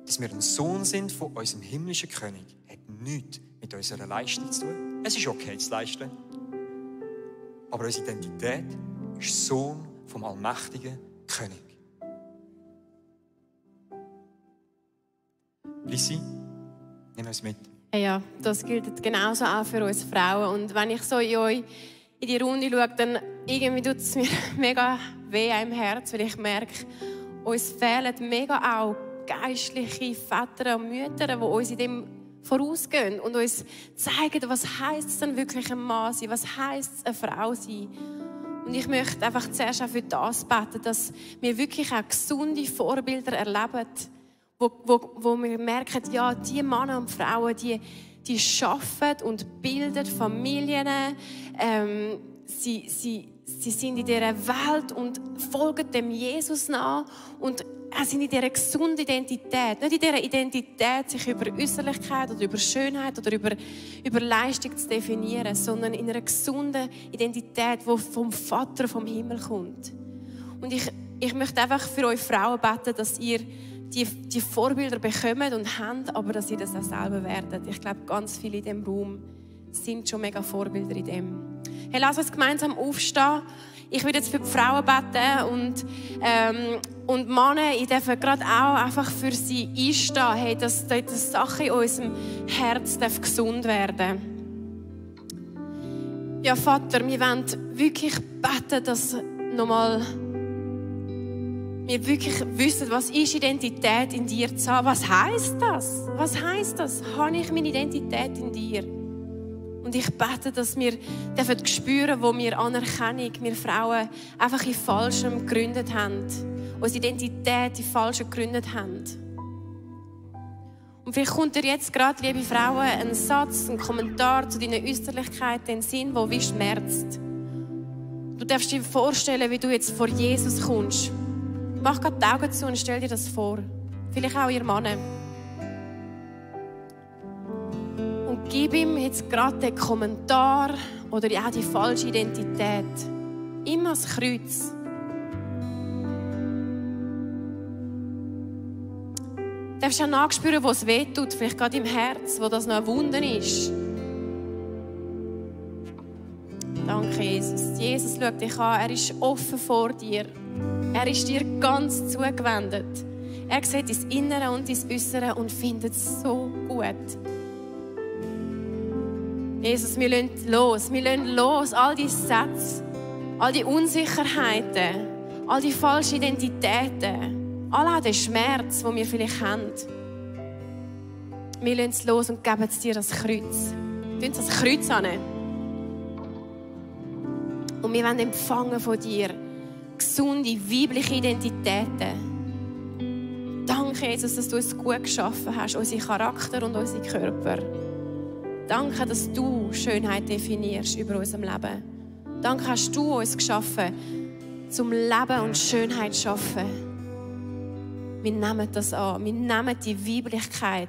[SPEAKER 6] dass wir ein Sohn sind von unserem himmlischen König, hat nichts mit unserer Leistung zu tun. Es ist okay zu leisten. Aber unsere Identität ist Sohn vom allmächtigen König. Lissi, nimm uns mit.
[SPEAKER 5] Ja, das gilt genauso auch für uns Frauen. Und wenn ich so in die Runde schaue, dann irgendwie tut es mir mega weh im Herz, weil ich merke, uns fehlen mega auch geistliche Väter und Mütter, die uns in dem vorausgehen und uns zeigen, was heisst es denn wirklich ein Mann sein, was heisst es eine Frau sein. Und ich möchte einfach zuerst auch für das beten, dass wir wirklich auch gesunde Vorbilder erleben, wo wir merken, ja, die Männer und Frauen, die arbeiten und bilden Familien, sie sind in dieser Welt und folgen dem Jesus nach und sind in dieser gesunden Identität. Nicht in dieser Identität, sich über Äußerlichkeit oder über Schönheit oder über Leistung zu definieren, sondern in einer gesunden Identität, die vom Vater vom Himmel kommt. Und ich möchte einfach für euch Frauen beten, dass ihr die Vorbilder bekommt und habt, aber dass ihr das auch selber werdet. Ich glaube, ganz viele in diesem Raum sind schon mega Vorbilder in dem. Hey, lass uns gemeinsam aufstehen. Ich würde jetzt für die Frauen beten und Männer, ich darf gerade auch einfach für sie einstehen, hey, dass die Sache in unserem Herz gesund werden. Ja, Vater, wir wollen wirklich beten, dass nochmal wir wirklich wissen, was ist Identität in dir zu haben. Was heisst das? Was heisst das? Habe ich meine Identität in dir? Und ich bete, dass wir spüren, wo wir Anerkennung, wir Frauen, einfach in Falschem gegründet haben. Unsere Identität in Falschem gegründet haben. Und vielleicht kommt dir jetzt gerade, liebe Frauen, ein Satz, ein Kommentar zu deinen Äußerlichkeiten in den Sinn, der wie schmerzt. Du darfst dir vorstellen, wie du jetzt vor Jesus kommst. Mach gerade die Augen zu und stell dir das vor. Vielleicht auch ihr Mann. Und gib ihm jetzt gerade den Kommentar oder auch die falsche Identität. Immer das Kreuz. Du darfst auch nachspüren, wo es weh tut, vielleicht gerade im Herz, wo das noch ein Wunder ist. Danke, Jesus. Jesus schaut dich an, er ist offen vor dir. Er ist dir ganz zugewendet. Er sieht dein Innere und dein Äußere und findet es so gut. Jesus, wir lassen los all die Sätze, all die Unsicherheiten, all die falschen Identitäten. All den Schmerz, den wir vielleicht haben. Wir lassen es los und geben es dir das Kreuz. Wir das Kreuz an. Und wir wollen empfangen von dir gesunde, weibliche Identitäten. Danke, Jesus, dass du uns gut geschaffen hast, unseren Charakter und unseren Körper. Danke, dass du Schönheit definierst über unserem Leben. Danke, hast du uns geschaffen, zum Leben und Schönheit zu schaffen. Wir nehmen das an. Wir nehmen die Weiblichkeit,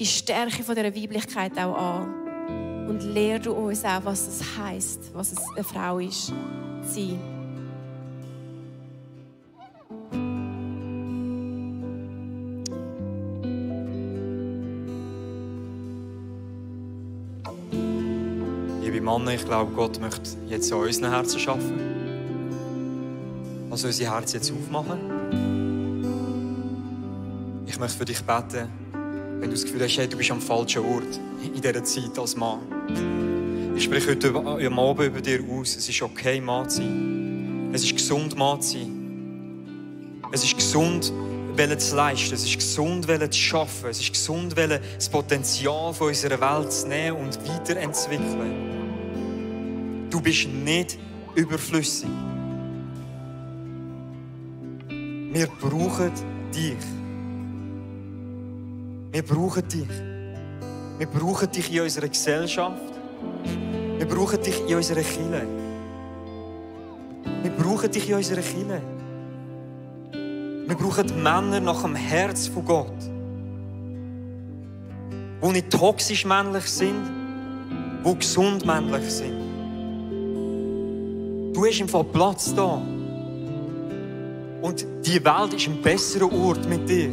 [SPEAKER 5] die Stärke von dieser Weiblichkeit auch an. Und lehr du uns auch, was es heisst, was es eine Frau ist, sein.
[SPEAKER 6] Liebe Männer, ich glaube, Gott möchte jetzt an unseren Herzen arbeiten. Also unsere Herzen jetzt aufmachen. Ich möchte für dich beten, wenn du das Gefühl hast, hey, du bist am falschen Ort in dieser Zeit als Mann. Ich spreche heute am Abend über dir aus. Es ist okay, Mann zu sein. Es ist gesund, Mann zu sein. Es ist gesund, zu leisten. Es ist gesund, zu arbeiten. Es ist gesund, das Potenzial von unserer Welt zu nehmen und weiterentwickeln. Du bist nicht überflüssig. Wir brauchen dich. Wir brauchen dich. Wir brauchen dich in unserer Gesellschaft. Wir brauchen dich in unserer Kirche. Wir brauchen dich in unserer Kirche. Wir brauchen Männer nach dem Herz von Gott. Die nicht toxisch männlich sind, die gesund männlich sind. Du hast im Fall Platz da. Und die Welt ist ein besserer Ort mit dir.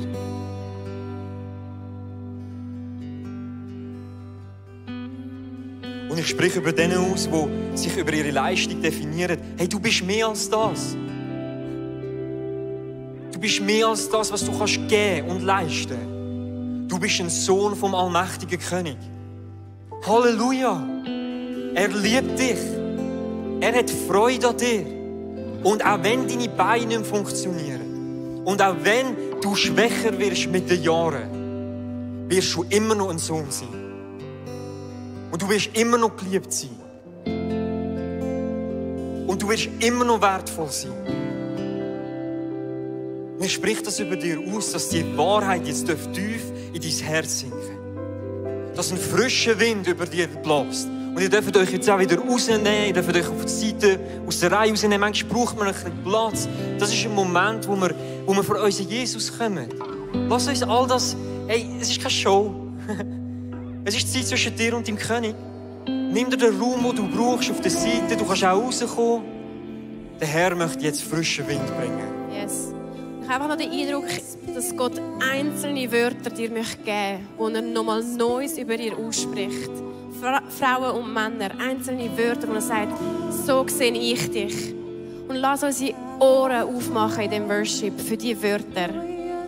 [SPEAKER 6] Und ich spreche über denen aus, die sich über ihre Leistung definieren. Hey, du bist mehr als das. Du bist mehr als das, was du kannst geben und leisten. Du bist ein Sohn vom allmächtigen König. Halleluja! Er liebt dich. Er hat Freude an dir. Und auch wenn deine Beine nicht mehr funktionieren und auch wenn du schwächer wirst mit den Jahren, wirst du immer noch ein Sohn sein. Und du wirst immer noch geliebt sein. Und du wirst immer noch wertvoll sein. Mir spricht das über dir aus, dass die Wahrheit jetzt tief in dein Herz sinken darf. Dass ein frischer Wind über dir bläst. Und ihr dürft euch jetzt auch wieder rausnehmen, ihr dürft euch auf die Seite aus der Reihe rausnehmen. Manchmal braucht man ein bisschen Platz. Das ist ein Moment, wo wir vor unseren Jesus kommen. Lass uns all das, hey, es ist keine Show. Es ist die Zeit zwischen dir und deinem König. Nimm dir den Raum, den du brauchst, auf der Seite. Du kannst auch rauskommen. Der Herr möchte jetzt frischen Wind bringen.
[SPEAKER 5] Yes. Ich habe einfach noch den Eindruck, dass Gott einzelne Wörter dir geben möchte, wo er nochmal Neues über dir ausspricht. Frauen und Männer, einzelne Wörter, wo er sagt, so sehe ich dich. Und lass unsere Ohren aufmachen in dem Worship für diese Wörter.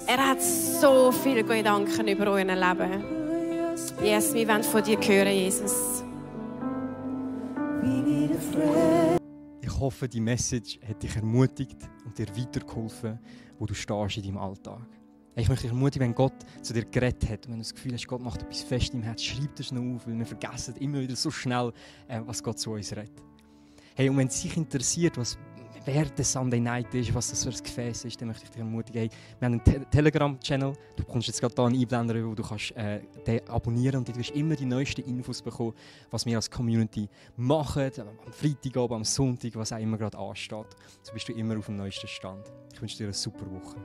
[SPEAKER 5] Er hat so viele Gedanken über euer Leben. Yes, wir wollen von dir hören, Jesus.
[SPEAKER 6] Ich hoffe, die Message hat dich ermutigt und dir weitergeholfen, wo du stehst in deinem Alltag. Ich möchte dich ermutigen, wenn Gott zu dir geredet hat und wenn du das Gefühl hast, Gott macht etwas fest im Herz, schreib das noch auf, weil wir vergessen immer wieder so schnell, was Gott zu uns redet. Hey, und wenn es dich interessiert, was wer der Sunday Night ist, was das für ein Gefäß ist, dann möchte ich dich ermutigen, hey, wir haben einen Telegram-Channel, du bekommst jetzt gerade hier einen Einblender, wo du kannst, den abonnieren und du wirst immer die neuesten Infos bekommen, was wir als Community machen, am Freitagabend, am Sonntag, was auch immer gerade ansteht. So bist du immer auf dem neuesten Stand. Ich wünsche dir eine super Woche.